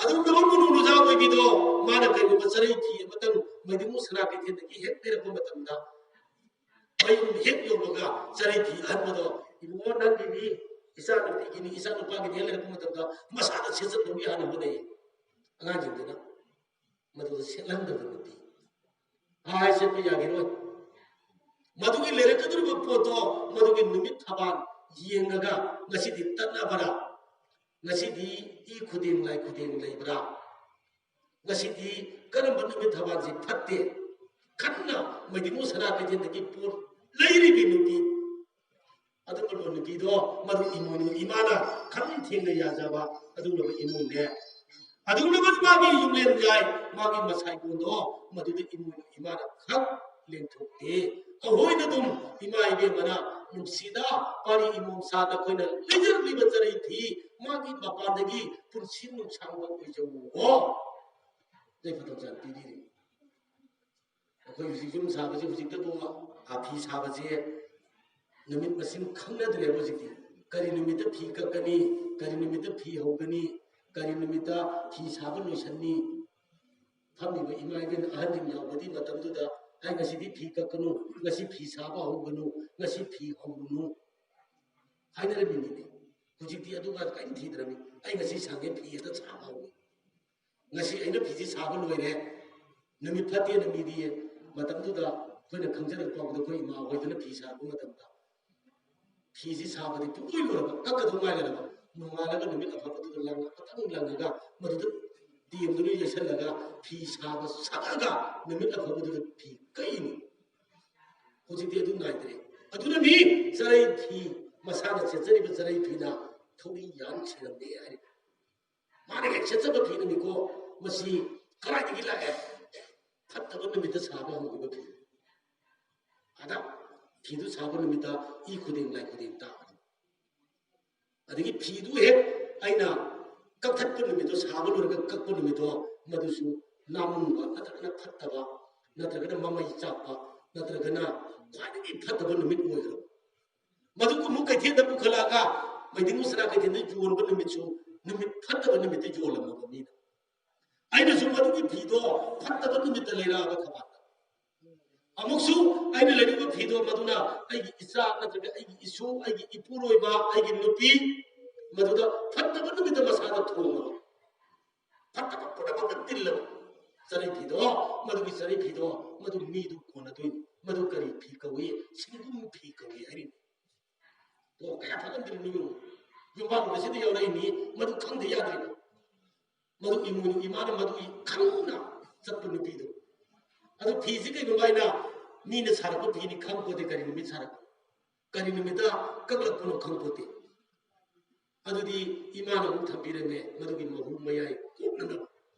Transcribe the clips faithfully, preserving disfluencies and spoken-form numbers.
ꯑꯗꯨꯒꯨꯝꯂꯕ ꯃꯣꯅꯣ ꯂꯨꯖꯥ ꯑꯣꯏꯕꯤꯗꯣ, ꯃꯥꯅ ꯀꯩꯒꯨꯝꯕ ꯆꯔꯩ ꯐꯤ ꯑꯃꯇꯪ ꯃꯩꯗꯤꯡꯉꯨ ꯁꯅꯥ ꯀꯩꯊꯦꯜꯗꯒꯤ ꯍꯦꯛ ꯂꯩꯔꯛꯄ ꯃꯇꯝꯗ, ꯃꯌꯨꯝ ꯍꯦꯛ ꯌꯧꯕꯒ ꯆꯔꯩ ꯐꯤ ꯑꯍꯟꯕꯗꯣ, "ꯏꯕꯨꯡꯉꯣ, ꯅꯪꯒꯤꯅꯤ, ꯏꯆꯥ ꯅꯨꯄꯤꯒꯤꯅꯤ, ꯏꯆꯥ ꯅꯨꯄꯥꯒꯤꯅꯤ" ꯍꯦꯛ ꯂꯩꯔꯛꯄ ꯃꯇꯝꯗ, ꯃꯁꯥꯗ ꯁꯦꯠꯆꯟꯗꯧꯒꯤ ꯍꯥꯟꯅ ꯍꯣꯠꯅꯩ꯫ ꯑꯉꯥꯡꯁꯤꯡꯗꯨꯅ ꯃꯗꯨꯗ ꯁꯦꯠꯍꯟꯗꯕ ꯅꯨꯄꯤ꯫ ꯍꯥꯏ ꯁꯦꯠꯄ ꯌꯥꯈꯤꯔꯣꯏ꯫ ꯃꯗꯨꯒꯤ ꯂꯩꯔꯛꯀꯗꯧꯔꯤꯕ ꯄꯣꯠꯇꯣ, ꯃꯗꯨꯒꯤ ꯅꯨꯃꯤꯠ ꯊꯕꯥꯜ ꯌꯦꯡꯉꯒ, ꯉꯁꯤꯗꯤ ꯇꯠꯅꯕ꯭ꯔꯥ, ꯉꯁꯤꯗꯤ ꯏ ꯈꯨꯗꯦꯡ ꯂꯥꯏ ꯈꯨꯗꯦꯡ ꯂꯩꯕ꯭ꯔꯥ, ꯉꯁꯤꯗꯤ ꯀꯔꯝꯕ ꯅꯨꯃꯤꯠ ꯊꯕꯥꯜꯁꯤ ꯐꯠꯇꯦ, ꯈꯟꯅ ꯃꯩꯗꯤꯡꯉꯨ ꯁꯅꯥ ꯀꯩꯊꯦꯜꯗꯒꯤ ꯄꯣꯠ ꯂꯩꯔꯤꯕꯤ ꯅꯨꯄꯤ, ꯑꯗꯨꯒꯨꯝꯂꯕ ꯅꯨꯄꯤꯗꯣ, ꯃꯗꯨ ꯏꯃꯣꯏꯅꯨ ꯏꯃꯥꯅ ꯈꯝ ꯊꯦꯡꯅ ꯌꯥꯖꯕ ꯑꯗꯨꯒꯨꯝꯂꯕ ꯏꯃꯨꯡꯅꯦ꯫ ꯑꯗꯨꯒꯨꯝꯂꯕ ꯃꯥꯒꯤ ꯌꯨꯝꯂꯦꯟ ꯌꯥꯏ, ꯃꯥꯒꯤ ꯃꯁꯥꯏꯀꯣꯟꯗꯣ, ꯃꯗꯨꯗ ꯏꯃꯣꯏꯅꯨ ꯏꯃꯥꯅ ꯈꯛ ꯂꯦꯡꯊꯣꯛꯇꯦ꯫ ꯑꯩꯈꯣꯏꯅ ꯑꯗꯨꯝ, ꯏꯃꯥ ꯏꯕꯦꯝꯃꯅ ꯅꯨꯡꯁꯤꯅ ꯄꯥꯔꯤ ꯏꯃꯣꯝ ꯁꯥ ꯅꯈꯣꯏꯅ ꯂꯩꯖꯔꯛꯂꯤꯕ ꯆꯔꯩ ꯐꯤ, ꯃꯥꯒꯤ ꯃꯄꯥꯟꯗꯒꯤ ꯄꯨꯟꯁꯤ ꯅꯨꯡꯁꯥꯡꯕ ꯑꯣꯏꯖꯧꯋꯣ꯫ ꯌꯥꯏꯐ ꯊꯧꯖꯥꯜ ꯄꯤꯕꯤꯔꯤ꯫ ꯑꯩꯈꯣꯏ ꯍꯧꯖꯤꯛ ꯌꯨꯝ ꯁꯥꯕꯁꯦ, ꯍꯧꯖꯤꯛꯇꯕꯨ, ꯑ, ꯐꯤ ꯁꯥꯕꯁꯦ ꯅꯨꯃꯤꯠ ꯃꯁꯤꯡ ꯈꯪꯅꯗ꯭ꯔꯦꯕ ꯍꯧꯖꯤꯛꯇꯤ꯫ ꯀꯔꯤ ꯅꯨꯃꯤꯠꯇ ꯐꯤ ꯀꯛꯀꯅꯤ, ꯀꯔꯤ ꯅꯨꯃꯤꯠꯇ ꯐꯤ ꯍꯧꯒꯅꯤ, ꯀꯔꯤ ꯅꯨꯃꯤꯠꯇ ꯐꯤ ꯁꯥꯕ ꯂꯣꯏꯁꯟꯅꯤ꯫ ꯐꯝꯃꯤꯕ ꯏꯃꯥ ꯏꯕꯦꯟ ꯑꯍꯟꯁꯤꯡ ꯌꯥꯎꯕꯗꯤ ꯃꯇꯝꯗꯨꯗ, "ꯑꯩ ꯉꯁꯤꯗꯤ ꯐꯤ ꯀꯛꯀꯅꯨ, ꯉꯁꯤ ꯐꯤ ꯁꯥꯕ ꯍꯧꯒꯅꯨ, ꯉꯁꯤ ꯐꯤ ꯍꯧꯔꯨꯅꯨ" ꯍꯥꯏꯅꯔꯝꯃꯤꯅꯤꯅꯦ꯫ ꯍꯧꯖꯤꯛꯇꯤ ꯑꯗꯨꯒ ꯀꯔꯤꯝ ꯊꯤꯗ꯭ꯔꯕꯅꯤ꯫ "ꯑꯩ ꯉꯁꯤ ꯁꯪꯉꯦ, ꯐꯤ ꯍꯦꯛꯇ ꯁꯥꯕ ꯍꯧꯒꯦ꯫ ꯉꯁꯤ ꯑꯩꯅ ꯐꯤꯁꯤ ꯁꯥꯕ ꯂꯣꯏꯔꯦ, ꯅꯨꯃꯤꯠ ꯐꯠꯇꯦꯅ ꯃꯤꯗꯤ", ꯃꯇꯝꯗꯨꯗ ꯑꯩꯈꯣꯏꯅ ꯈꯪꯖꯔꯛꯄ ꯐꯥꯎꯕꯗ ꯑꯩꯈꯣꯏ ꯏꯃꯥ ꯍꯣꯏꯗꯅ ꯐꯤ ꯁꯥꯔꯛꯄ ꯃꯇꯝꯗ, ꯐꯤꯁꯤ ꯁꯥꯕꯗꯤ ꯄꯨꯡꯂꯣꯏ ꯂꯣꯏꯔꯕ, ꯀꯛꯀꯗꯧ ꯉꯥꯏꯔꯕ, ꯅꯣꯡꯉꯥꯜꯂꯒ ꯅꯨꯃꯤꯠ ꯑꯐꯕꯗꯨꯗ ꯂꯪ ꯑꯃꯇꯪ ꯂꯪꯉꯒ ꯃꯗꯨꯗ ꯇꯦꯝꯗꯨꯅ ꯌꯩꯁꯜꯂꯒ ꯐꯤ ꯁꯥꯕ ꯁꯛꯑꯒ ꯅꯨꯃꯤꯠ ꯑꯐꯕꯗꯨꯗ ꯐꯤ ꯀꯛꯏꯅꯤ꯫ ꯍꯧꯖꯤꯛꯇꯤ ꯑꯗꯨ ꯅꯥꯏꯗ꯭ꯔꯦ꯫ ꯑꯗꯨꯅ ꯃꯤ ꯆꯔꯩ ꯐꯤ, ꯃꯁꯥꯅ ꯁꯦꯠꯆꯔꯤꯕ ꯆꯔꯩ ꯐꯤꯅ ꯊꯧꯔꯤ ꯌꯥꯟ ꯁꯤꯔꯝꯃꯦ ꯍꯥꯏꯔꯤ꯫ ꯃꯥꯅ ꯍꯦꯛ ꯁꯦꯠꯆꯕ ꯐꯤꯅꯤꯀꯣ, ꯃꯁꯤ ꯀꯗꯥꯏꯗꯒꯤ ꯂꯥꯛꯑꯦ? ꯐꯠꯇꯕ ꯅꯨꯃꯤꯠꯇ ꯁꯥꯕ ꯍꯧꯈꯤꯕ ꯐꯤ꯫ ꯑꯗ ꯐꯤꯗꯨ ꯁꯥꯕ ꯅꯨꯃꯤꯠꯇ ꯏ ꯈꯨꯗꯦꯡ ꯂꯥꯏ ꯈꯨꯗꯦꯡ ꯇꯥꯕꯅꯤ꯫ ꯑꯗꯒꯤ ꯐꯤꯗꯨ ꯍꯦꯛ ꯑꯩꯅ ꯀꯛꯊꯠꯄ ꯅꯨꯃꯤꯠꯇꯣ, ꯁꯥꯕ ꯂꯣꯏꯔꯒ ꯀꯛꯄ ꯅꯨꯃꯤꯠꯇꯣ, ꯃꯗꯨꯁꯨ ꯅꯥꯃꯨꯡꯕ ꯅꯠꯇ꯭ꯔꯒꯅ ꯐꯠꯇꯕ, ꯅꯠꯇ꯭ꯔꯒꯅ ꯃꯃꯩ ꯆꯥꯛꯄ, ꯅꯠꯇ꯭ꯔꯒꯅ ꯈ꯭ꯋꯥꯏꯗꯒꯤ ꯐꯠꯇꯕ ꯅꯨꯃꯤꯠ ꯑꯣꯏꯈ꯭ꯔꯕ꯫ ꯃꯗꯨꯒꯨꯝꯕ ꯀꯩꯊꯦꯜꯗ ꯄꯨꯈꯠꯂꯛꯑꯒ ꯃꯩꯗꯤꯡ ꯃꯨꯁꯅꯥ ꯀꯩꯊꯦꯜꯗ ꯌꯣꯟꯕ ꯅꯨꯃꯤꯠꯁꯨ ꯅꯨꯃꯤꯠ ꯐꯠꯇꯕ ꯅꯨꯃꯤꯠꯇ ꯌꯣꯜꯂꯝꯃꯕ ꯃꯤꯅ꯫ ꯑꯩꯅꯁꯨ ꯃꯗꯨꯒꯤ ꯐꯤꯗꯣ ꯐꯠꯇꯕ ꯅꯨꯃꯤꯠꯇ ꯂꯩꯔꯛꯑꯕ ꯊꯕꯥꯛꯇ꯫ ꯑꯃꯨꯛꯁꯨ ꯑꯩꯅ ꯂꯩꯔꯤꯕ ꯐꯤꯗꯣ ꯃꯗꯨꯅ ꯑꯩꯒꯤ ꯏꯆꯥ ꯅꯠꯇ꯭ꯔꯒ ꯑꯩꯒꯤ ꯏꯁꯨ, ꯑꯩꯒꯤ ꯏꯄꯨꯔꯣꯏꯕ, ꯑꯩꯒꯤ ꯅꯨꯄꯤ, ꯃꯗꯨꯗ ꯐꯠꯇꯕ ꯅꯨꯃꯤꯠꯇ ꯃꯁꯥꯗ ꯊꯣꯡꯉꯕ, ꯐꯠꯇꯕ ꯄꯨꯝꯅꯃꯛꯇ ꯇꯤꯜꯂꯕ ꯆꯔꯩ ꯐꯤꯗꯣ, ꯃꯗꯨꯒꯤ ꯆꯔꯩ ꯐꯤꯗꯣ, ꯃꯗꯨ ꯃꯤꯗꯨ ꯀꯣꯟꯅꯗꯣꯏꯅꯤ꯫ ꯃꯗꯨ ꯀꯔꯤ ꯐꯤ ꯀꯧꯏ? ꯁꯤꯡꯒꯨꯝ ꯐꯤ ꯀꯧꯏ ꯍꯥꯏꯔꯤꯅꯤ꯫ ꯑꯣ, ꯀꯌꯥ ꯐꯠꯂꯝꯗ꯭ꯔꯤꯅꯣ ꯌꯦꯡꯉꯨ꯫ ꯌꯨꯝꯕꯥꯟ ꯑꯁꯤꯗ ꯌꯥꯎꯔꯛꯏꯅꯤ, ꯃꯗꯨ ꯈꯪꯗ ꯌꯥꯗ꯭ꯔꯤꯕ꯫ ꯃꯗꯨ ꯏꯃꯣꯏꯅꯨ ꯏꯃꯥꯅ ꯃꯗꯨ ꯈꯪꯅ ꯆꯠꯄ ꯅꯨꯄꯤꯗꯣ꯫ ꯑꯗꯨ ꯐꯤꯁꯤ ꯀꯩꯒꯨꯝꯕ ꯑꯩꯅ ꯃꯤꯅ ꯁꯥꯔꯛꯄ ꯐꯤꯅꯤ ꯈꯪꯄꯣꯠꯇꯦ, ꯀꯔꯤ ꯅꯨꯃꯤꯠ ꯁꯥꯔꯛꯄ, ꯀꯔꯤ ꯅꯨꯃꯤꯠꯇ ꯀꯛꯂꯛꯄꯅꯣ ꯈꯪꯄꯣꯠꯇꯦ꯫ ꯑꯗꯨꯗꯤ ꯏꯃꯥꯅ ꯑꯃꯨꯛ ꯊꯝꯕꯤꯔꯝꯃꯦ, ꯃꯗꯨꯒꯤ ꯃꯍꯨ ꯃꯌꯥꯏ ꯀꯣꯛꯅꯅꯕ꯫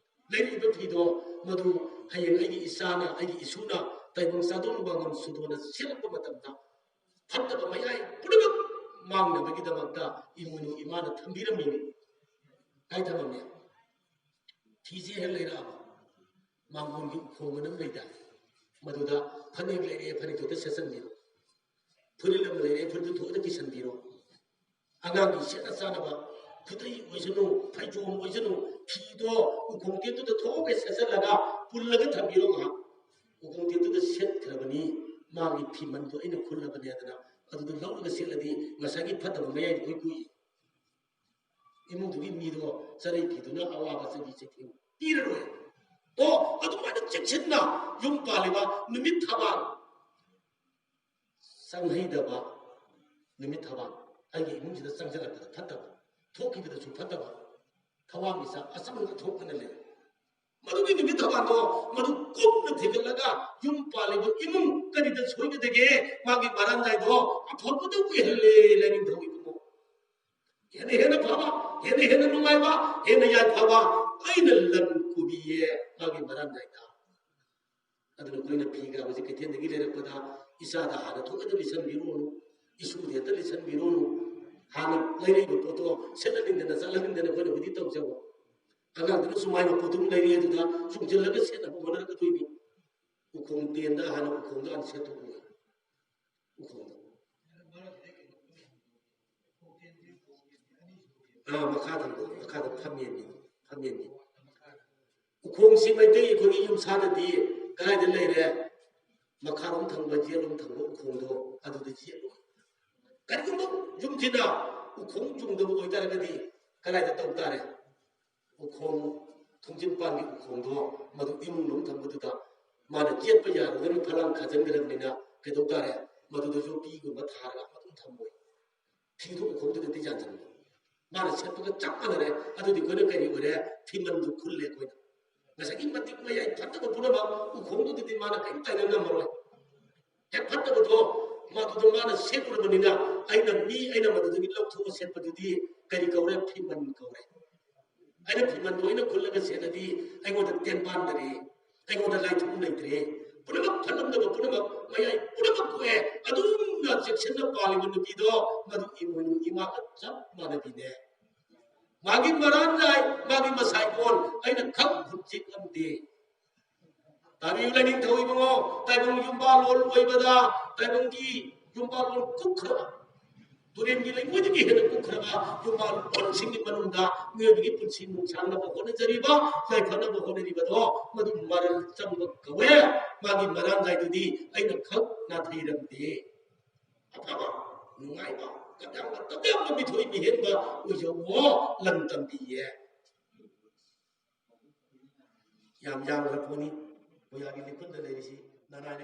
ꯂꯩꯔꯤꯕ ꯐꯤꯗꯣ ꯃꯗꯨ ꯍꯌꯦꯡ ꯑꯩꯒꯤ ꯏꯆꯥꯅ, ꯑꯩꯒꯤ ꯏꯁꯨꯅ ꯇꯥꯏꯕꯪ ꯆꯥꯗꯣꯡ ꯋꯥꯉꯝ ꯁꯨꯗꯣꯟꯅ ꯁꯦꯠꯂꯛꯄ ꯃꯇꯝꯗ ꯐꯠꯇꯕ ꯃꯌꯥꯏ ꯄꯨꯝꯅꯃꯛ ꯃꯥꯡꯅꯕꯒꯤꯗꯃꯛꯇ ꯏꯃꯣꯏꯅꯨ ꯏꯃꯥꯅ ꯊꯝꯕꯤꯔꯝꯃꯤꯅꯤ ꯍꯥꯏ ꯊꯝꯃꯝꯃꯦ꯫ ꯐꯤꯁꯦ ꯍꯦꯛ ꯂꯩꯔꯛꯑꯕ, ꯃꯥꯡꯒꯣꯟꯒꯤ ꯎꯈꯣꯡ ꯑꯅ ꯑꯃ ꯂꯩꯗꯥꯏ, ꯃꯗꯨꯗ ꯐꯅꯦꯛ ꯂꯩꯔꯛꯑꯦ, ꯐꯅꯦꯛꯇꯨꯗ ꯁꯦꯠꯆꯟꯕꯤꯔꯣ, ꯐꯨꯔꯤꯠ ꯑꯃ ꯂꯩꯔꯛꯑꯦ, ꯐꯨꯔꯤꯠꯇꯨ ꯊꯣꯛꯑꯗ ꯀꯤꯁꯟꯕꯤꯔꯣ꯫ ꯑꯉꯥꯡꯒꯤ ꯁꯦꯠꯅ ꯆꯥꯅꯕ ꯈꯨꯗꯩ ꯑꯣꯏꯁꯅꯨ, ꯐꯩꯖꯣꯝ ꯑꯣꯏꯁꯅꯨ, ꯐꯤꯗꯣ ꯎꯈꯣꯡ ꯇꯦꯟꯗꯨꯗ ꯊꯣꯛꯑꯒ ꯁꯦꯠꯆꯜꯂꯒ ꯄꯨꯜꯂꯒ ꯊꯝꯕꯤꯔꯣ ꯉꯥꯏꯍꯥꯛ꯫ ꯎꯈꯣꯡ ꯇꯦꯟꯗꯨꯗ ꯁꯦꯠꯈ꯭ꯔꯕꯅꯤ, ꯃꯥꯒꯤ ꯐꯤꯃꯟꯗꯣ ꯑꯩꯅ ꯈꯨꯜꯂꯕꯅꯦ ꯍꯥꯏꯗꯅ ꯑꯗꯨꯗ ꯂꯧꯔꯒ ꯁꯦꯠꯂꯗꯤ ꯉꯁꯥꯏꯒꯤ ꯐꯠꯇꯕ ꯃꯌꯥꯏꯗꯣ ꯂꯣꯏ ꯀꯣꯛꯏ꯫ ꯏꯃꯨꯡꯗꯨꯒꯤ ꯃꯤꯗꯣ ꯆꯔꯩ ꯐꯤꯗꯨꯅ ꯑꯋꯥꯕ ꯆꯩꯕꯤ ꯆꯩꯊꯦꯡ ꯄꯤꯔꯔꯣꯏ꯫ ꯑꯣ, ꯑꯗꯨꯃꯥꯏꯅ ꯆꯦꯛꯁꯤꯟꯅ ꯌꯨꯝ ꯄꯥꯜꯂꯤꯕ ꯅꯨꯃꯤꯠ ꯊꯕꯥꯜ ꯆꯪꯍꯩꯗꯕ ꯅꯨꯃꯤꯠ ꯊꯕꯥꯜ ꯑꯩꯒꯤ ꯏꯃꯨꯡꯁꯤꯗ ꯆꯪꯁꯤꯜꯂꯛꯄꯗ ꯐꯠꯇꯕ, ꯊꯣꯛꯈꯤꯕꯗꯁꯨ ꯐꯠꯇꯕ, ꯊꯋꯥꯟꯃꯤꯆꯥꯛ ꯑꯆꯪꯕ ꯊꯣꯛꯇꯅ ꯂꯩ꯫ ꯃꯗꯨꯒꯤ ꯅꯨꯃꯤꯠ ꯊꯕꯥꯜꯗꯣ ꯃꯗꯨ ꯀꯨꯞꯅ ꯊꯤꯒꯠꯂꯒ ꯌꯨꯝ ꯄꯥꯜꯂꯤꯕ ꯏꯃꯨꯡ ꯀꯔꯤꯗ ꯁꯣꯏꯒꯗꯒꯦ? ꯃꯥꯒꯤ ꯃꯔꯥꯟꯗꯥꯏꯗꯣ ꯑꯐꯕꯗ ꯑꯣꯏꯍꯜꯂꯦ ꯂꯥꯏꯅꯤꯡꯊꯧ ꯏꯕꯨꯡꯉꯣ꯫ ꯍꯦꯟꯅ ꯍꯦꯟꯅ ꯐꯕ, ꯍꯦꯟꯅ ꯍꯦꯟꯅ ꯅꯨꯡꯉꯥꯏꯕ, ꯍꯦꯟꯅ ꯌꯥꯏꯐꯕ ꯑꯩꯅ ꯂꯟ ꯀꯨꯕꯤꯌꯦ ꯃꯥꯒꯤ ꯃꯔꯥꯟꯗꯥꯏꯗ꯫ ꯑꯗꯨꯅ ꯑꯩꯈꯣꯏꯅ ꯐꯤꯒ ꯍꯥꯏꯕꯁꯤ ꯀꯩꯊꯦꯜꯗꯒꯤ ꯂꯩꯔꯛꯄꯗ ꯏꯆꯥꯗ ꯍꯥꯟꯅ ꯊꯣꯛꯑꯗ ꯂꯤꯠꯁꯟꯕꯤꯔꯣꯅꯨ, ꯏꯁꯨꯗ ꯍꯦꯛꯇ ꯂꯤꯠꯁꯟꯕꯤꯔꯣꯅꯨ꯫ ꯍꯥꯟꯅ ꯂꯩꯔꯛꯏꯕ ꯄꯣꯠꯇꯣ ꯁꯦꯠꯍꯟꯅꯤꯡꯗꯅ ꯆꯠꯍꯟꯅꯤꯡꯗꯅ ꯑꯩꯈꯣꯏꯅꯕꯨꯗꯤ ꯇꯧꯖꯕ꯫ ꯑꯉꯥꯡꯗꯨꯅꯁꯨ ꯃꯥꯏ ꯃꯄꯣꯠꯇꯨ ꯑꯗꯨꯝ ꯂꯩꯔꯛꯑꯦ, ꯑꯗꯨꯗ ꯆꯨꯝꯁꯤꯜꯂꯒ ꯁꯦꯠꯅꯕ ꯍꯣꯠꯅꯔꯛꯀꯗꯣꯏꯅꯤ꯫ ꯎꯈꯣꯡ ꯇꯦꯟꯗ ꯍꯥꯟꯅ ꯎꯈꯣꯡꯗ ꯍꯥꯟꯅ ꯁꯦꯠꯇꯣꯛꯎ꯫ ꯎꯈꯣꯡꯗ꯫ ꯑꯥ, ꯃꯈꯥ ꯊꯪꯕ, ꯃꯈꯥꯗ ꯐꯝꯃꯦꯟꯕꯤ, ꯐꯝꯃꯦꯟꯕꯤ꯫ ꯎꯈꯣꯡꯁꯤ ꯃꯩꯇꯩ ꯑꯩꯈꯣꯏꯒꯤ ꯌꯨꯝꯁꯥꯗꯗꯤ ꯀꯗꯥꯏꯗ ꯂꯩꯔꯦ? ꯃꯈꯥꯔꯣꯝ ꯊꯪꯕ, ꯌꯦꯠꯂꯣꯝ ꯊꯪꯕ ꯎꯈꯣꯡꯗꯣ ꯑꯗꯨꯗ ꯌꯦꯠꯂꯣ꯫ ꯀꯔꯤꯒꯨꯝꯕ ꯌꯨꯝꯁꯤꯅ ꯎꯈꯣꯡ ꯆꯨꯡꯗꯕ ꯑꯣꯏꯇꯥꯔꯒꯗꯤ ꯀꯗꯥꯏꯗ ꯇꯧ ꯇꯥꯔꯦ? ꯎꯈꯣꯡ, ꯊꯣꯡꯖꯤꯟ ꯄꯥꯟꯒꯤ ꯎꯈꯣꯡꯗꯣ ꯃꯗꯨ ꯏꯃꯨꯡ ꯂꯣꯝ ꯊꯪꯕꯗꯨꯗ ꯃꯥꯅ ꯌꯦꯠꯄ ꯌꯥꯔꯣꯏꯗꯅ ꯐꯂꯥꯡ ꯈꯥꯖꯤꯟꯈ꯭ꯔꯕꯅꯤꯅ ꯀꯩꯗꯧ ꯇꯥꯔꯦ? ꯃꯗꯨꯗ ꯌꯣꯄꯤꯒꯨꯝꯕ ꯊꯥꯔꯒ ꯑꯃ ꯑꯗꯨꯝ ꯊꯝꯃꯣꯏ꯫ ꯐꯤꯗꯨ ꯎꯈꯣꯡꯗꯨꯗꯗꯤ ꯌꯥꯟꯁꯤꯟꯕ꯫ ꯃꯥꯅ ꯁꯦꯠꯄꯒ ꯆꯞ ꯃꯥꯟꯅꯔꯦ꯫ ꯑꯗꯨꯗꯤ ꯑꯩꯈꯣꯏꯅ ꯀꯔꯤ ꯑꯣꯏꯔꯦ? ꯐꯤꯃꯟꯗꯨ ꯈꯨꯜꯂꯦ ꯑꯩꯈꯣꯏꯅ꯫ ꯉꯁꯥꯏꯒꯤ ꯃꯇꯤꯛ ꯃꯌꯥꯏ ꯐꯠꯇꯕ ꯄꯨꯝꯅꯃꯛ ꯎꯈꯣꯡꯗꯨꯗꯗꯤ ꯃꯥꯅ ꯀꯔꯤꯝ ꯇꯥꯏꯅ ꯉꯝꯃꯔꯣꯏ꯫ ꯍꯦꯛ ꯐꯠꯇꯕꯗꯣ ꯃꯗꯨꯗ ꯃꯥꯅ ꯁꯦꯠꯂꯨꯔꯕꯅꯤꯅ ꯑꯩꯅ ꯃꯤ ꯑꯩꯅ ꯃꯗꯨꯗꯒꯤ ꯂꯧꯊꯣꯛꯑ ꯁꯦꯠꯄꯗꯨꯗꯤ ꯀꯔꯤ ꯀꯧꯔꯦ? ꯐꯤꯃꯟ ꯀꯧꯔꯦ꯫ ꯑꯩꯅ ꯐꯤꯃꯟꯗꯣ ꯑꯩꯅ ꯈꯨꯜꯂꯒ ꯁꯦꯠꯂꯗꯤ ꯑꯩꯉꯣꯟꯗ ꯇꯦꯟꯕꯥꯟꯗꯔꯦ, ꯑꯩꯉꯣꯟꯗ ꯂꯥꯏꯊꯣꯛꯐꯝ ꯂꯩꯇ꯭ꯔꯦ꯫ ꯄꯨꯝꯅꯃꯛ ꯐꯠꯂꯝꯗꯕ ꯄꯨꯝꯅꯃꯛ ꯃꯌꯥꯏ ꯄꯨꯝꯅꯃꯛ ꯀꯣꯛꯑꯦ꯫ ꯑꯗꯨꯝꯅ ꯆꯦꯛꯁꯤꯟꯅ ꯄꯥꯜꯂꯤꯕ ꯅꯨꯄꯤꯗꯣ ꯃꯗꯨ ꯏꯃꯣꯏꯅꯨ ꯏꯃꯥꯒ ꯆꯞ ꯃꯥꯟꯅꯕꯤꯅꯦ꯫ ꯃꯥꯒꯤ ꯃꯔꯥꯟ ꯅꯥꯏ, ꯃꯥꯒꯤ ꯃꯁꯥꯏ ꯀꯣꯟ ꯑꯩꯅ ꯈꯛ ꯍꯧꯖꯤꯛ ꯉꯝꯗꯦ꯫ ꯇꯥꯕꯤꯌꯨ ꯂꯥꯏꯅꯤꯡꯊꯧ ꯏꯕꯨꯡꯉꯣ, ꯇꯥꯏꯕꯪ ꯌꯨꯝꯕꯥꯜꯂꯣꯟ ꯑꯣꯏꯕꯗ, ꯇꯥꯏꯕꯪꯒꯤ ꯌꯨꯝꯕꯥꯜꯂꯣꯟ ꯀꯨꯞꯈ꯭ꯔꯕ, ꯇꯨꯔꯦꯟꯒꯤ ꯂꯩꯉꯣꯏꯗꯒꯤ ꯍꯦꯟꯅ ꯀꯨꯞꯈ꯭ꯔꯕ ꯌꯨꯝꯕꯥꯜꯂꯣꯟꯁꯤꯡꯒꯤ ꯃꯅꯨꯡꯗ ꯃꯤꯑꯣꯏꯕꯒꯤ ꯄꯨꯟꯁꯤ ꯅꯨꯡꯁꯥꯡꯅꯕ ꯍꯣꯠꯅꯖꯔꯤꯕ, ꯌꯥꯏꯐꯅꯕ ꯍꯣꯠꯅꯔꯤꯕꯗꯣ ꯃꯗꯨ ꯃꯔꯜ ꯆꯪꯕ ꯀꯧꯋꯦ꯫ ꯃꯥꯒꯤ ꯃꯔꯥꯟ ꯅꯥꯏꯗꯨꯗꯤ ꯑꯩꯅ ꯈꯛ ꯅꯥꯊꯩꯔꯝꯗꯦ꯫ ꯑꯐꯕ, ꯅꯨꯡꯉꯥꯏꯕ, ꯀꯠꯌꯥꯝꯕ, ꯇꯞꯌꯥꯝꯕ ꯃꯤꯊꯣꯏ ꯃꯤꯍꯦꯟꯕ ꯑꯣꯏꯖꯧꯋꯣ ꯂꯝ ꯇꯝꯕꯤꯌꯦ꯫ ꯌꯥꯝ ꯌꯥꯝꯈ꯭ꯔ ꯄꯣꯠꯅꯤ ꯃꯣꯏꯔꯥꯡꯒꯤ ꯂꯤꯈꯨꯟꯗ ꯂꯩꯔꯤꯁꯤ꯫ ꯅꯔꯥꯏꯅ